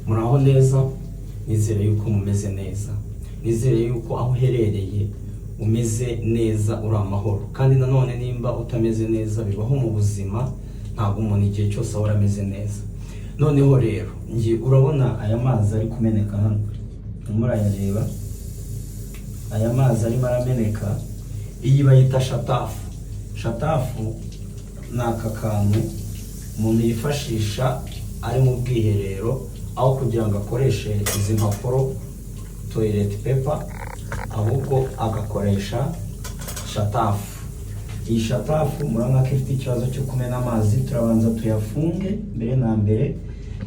Muraho neza, nizere yuko mumeze neza, nizere yuko aho uherereye umeze neza, uri amahoro. Kandi nanone nimba utameze neza, bibaho mu buzima, ntabwo umuntu igihe cyose ahora ameze neza. Noneho rero ngiye, urabona aya mazi ari kumeneka hano, urimo urayareba, aya mazi arimo arameneka. Iyi bayita shut-off. Shut-off ni aka kantu umuntu yifashisha ari mu bwiherero, aho kugira ngo akoreshe izi mpapuro, toilet paper, ahubwo agakoresha shut-off. Iyi shut-off murabona ko ifite ikibazo cyo kumena amazi. Turabanza tuyafunge mbere na mbere.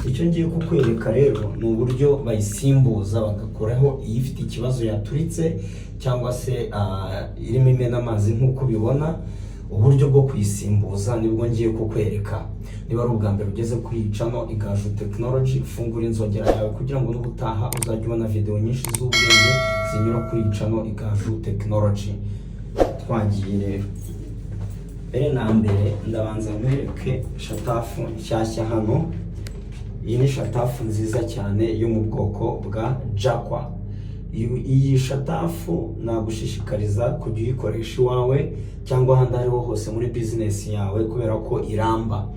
Icyo ngiye kukwereka rero ni uburyo bayisimbuza, bagakuraho iyo ifite ikibazo, yaturitse cyangwa se irimo imena amazi nk'uko ubibona. Uburyo bwo kuyisimbuza nibwo ngiye kukwereka. Niba ari ubwa mbere ugeze kuri iyi channel Igaju Technology, fungura inzogera yawe kugira ngo n'ubutaha uzajye ubona video nyinshi z'ubwenge zinyura kuri iyi channel Igaju Technology. Twagiye rero. Mbere na mbere ndabanza nkwereke shut-off nshyashya hano. Iyi ni shut-off nziza cyane yo mu bwoko bwa Jacquard. Iyi shut-off nagushishikariza kujya uyikoresha iwawe cyangwa ahandi aho ariho hose muri business yawe, kubera ko iramba.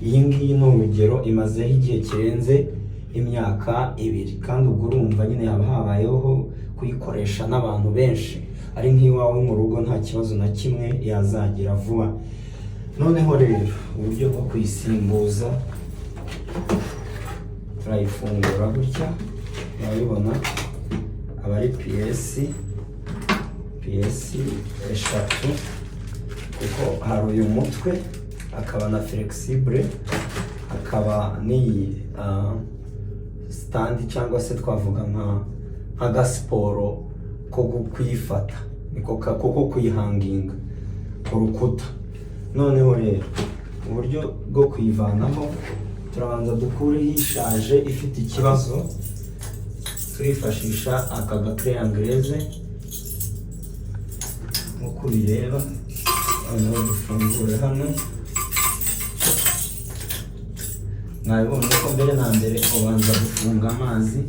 Iyi ngiyi ni urugero, imazeho igihe kirenze imyaka 2, kandi ubwo urumva nyine haba habayeho kuyikoresha n'abantu benshi. Ari nk'iwawe mu rugo, nta kibazo na kimwe yazagira vuba. Noneho rero uburyo bwo kuyisimbuza, turayifungura gutya, urabibona aba ari pièces eshatu, kuko hari uyu mutwe, hakaba na flexible, hakaba n'iyi stand, cyangwa se twavuga nk'agasiporo ko kuyifata, niko kuko kuyihanginga ku rukuta. Noneho rero uburyo bwo kuyivanaho, turabanza dukureho ishaje ifite ikibazo. Turifashisha aka ga clé anglaise nk'uko ubireba. Noneho dufungure hano. Mwabibonye ko mbere na mbere ubanza gufunga amazi.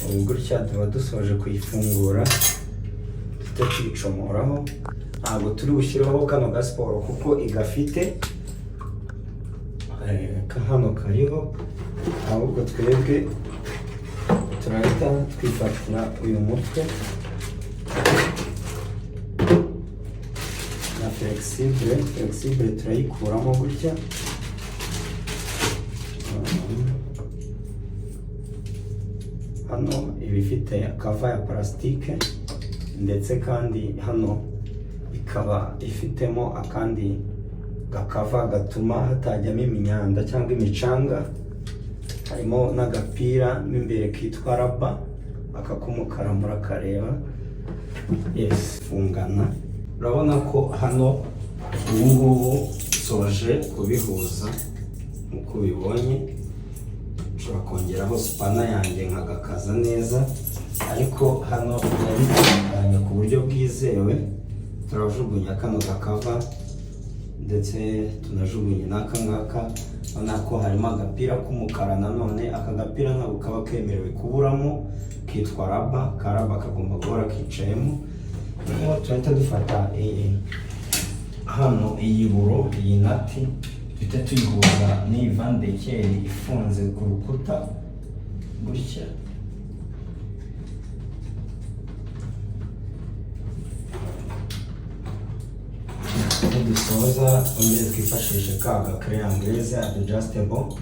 Ubu gutya tuba dusoje kuyifungura, duhite tuyicomoraho. Ntabwo turi bushyireho kano gasiporo kuko igafite ka hano kariho, ahubwo twebwe turahita twifatira uyu mutwe na flexible. Flexible turayikuramo gutya. Hano iba ifite cover ya plastique, ndetse kandi hano ikaba ifitemo akandi ga cover gatuma hatajyamo imyanda cyangwa imicanga. Harimo n'agapira mo imbere kitwa rubber, aka k'umukara murakareba. Yes, fungana. Urabona ko hano ubu ngubu nsoje kubihuza nk'uko ubibonye. Nshobora kongeraho spanner yanjye nkagakaza neza, ariko hano ndabitunganya ku buryo bwizewe. Turajugunya kano ga cover, ndetse tunajugunye n'aka ngaka. Urabona ko harimo agapira k'umukara nanone. Aka gapira ntabwo kaba kemerewe kuburamo, kitwa rubber. Ka rubber kagomba guhora kicayemo. Noneho turahita dufata iyi hano, iyi boulon, iyi nut, duhite tuyihuza n'iyi vandekeri ifunze ku rukuta gutya. Nidusoza twongere twifashishe ka ga clé anglaise adjustable.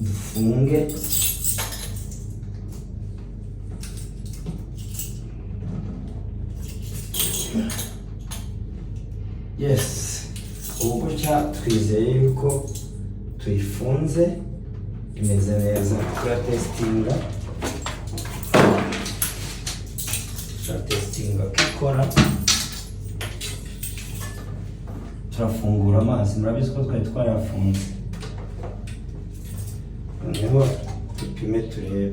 Dufunge. Yes, ubu gutya twizeye yuko tuyifunze imeze neza. Turatesitinga, turatesitinga ko ikora. Turafungura amazi, murabizi ko twari twayafunze. Noneho dupime turebe.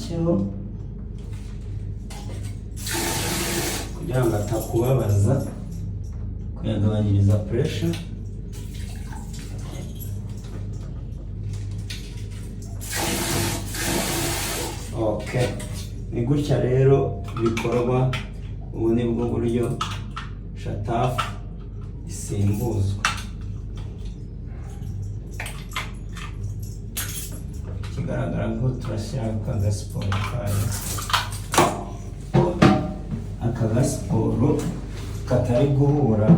Tugakeho kugira ngo atakubabaza, kuyagabanyiriza pressure. Okay, ni gutya rero bikorwa. Ubu ni bwo buryo shut-off isimbuzwa. Ikigaragara ko turashyira aka gasiporo kayo, aka gasiporo katari guhura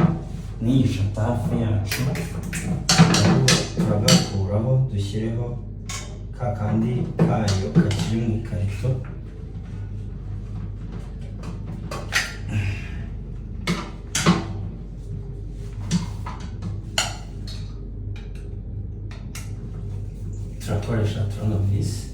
n'iyi shut-off yacu, turagakuraho dushyireho ka kandi kayo kakiri mu ikarito. Turakoresha tournevis.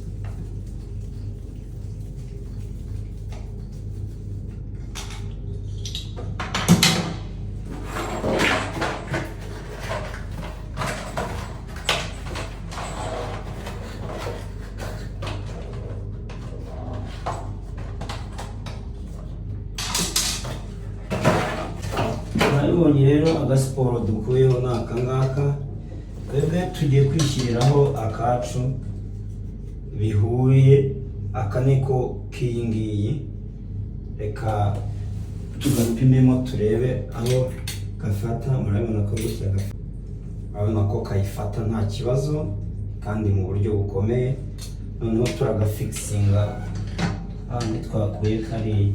Murabibonye rero, agasiporo dukuyeho ni aka ngaka. Twebwe tugiye kwishyiriraho akacu bihuye, aka niko k'iyi ngiyi. Reka tugapimemo turebe aho gafata. Murabibona ko gutya gafata, urabona ko kayifata nta kibazo kandi mu buryo bukomeye. Noneho turagafikisinga handi twakuye kariya.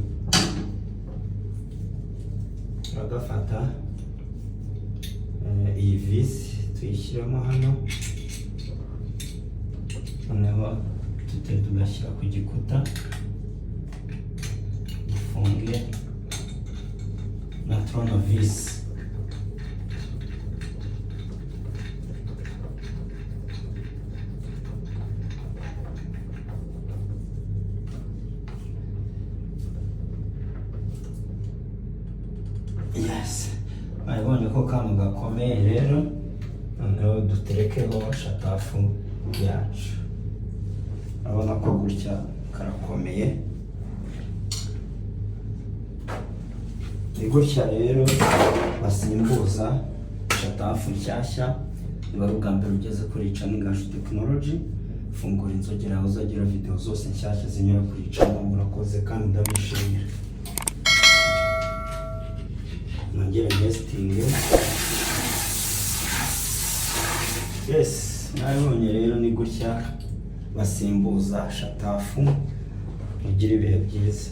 Turagafata, iyi visi tuyishyiramo hano, noneho tute tugashyira ku gikuta, dufunge na tournevis. Yes, mwabibonye ko kano gakomeye rero. Noneho duterekeho shut-off yacu. Urabona ko gutya karakomeye. Ni gutya rero basimbuza shut-off nshyashya. Niba ari ubwa mbere ugeze kuri channel Gaju Technology, fungura inzogera aho uzagira video zose nshyashya zinyura kuri channel. Murakoze kandi ndabishimira. Nongere testinge. Yes, mwabibonye rero, ni gutya basimbuza shut-off. Mugire ibihe byiza.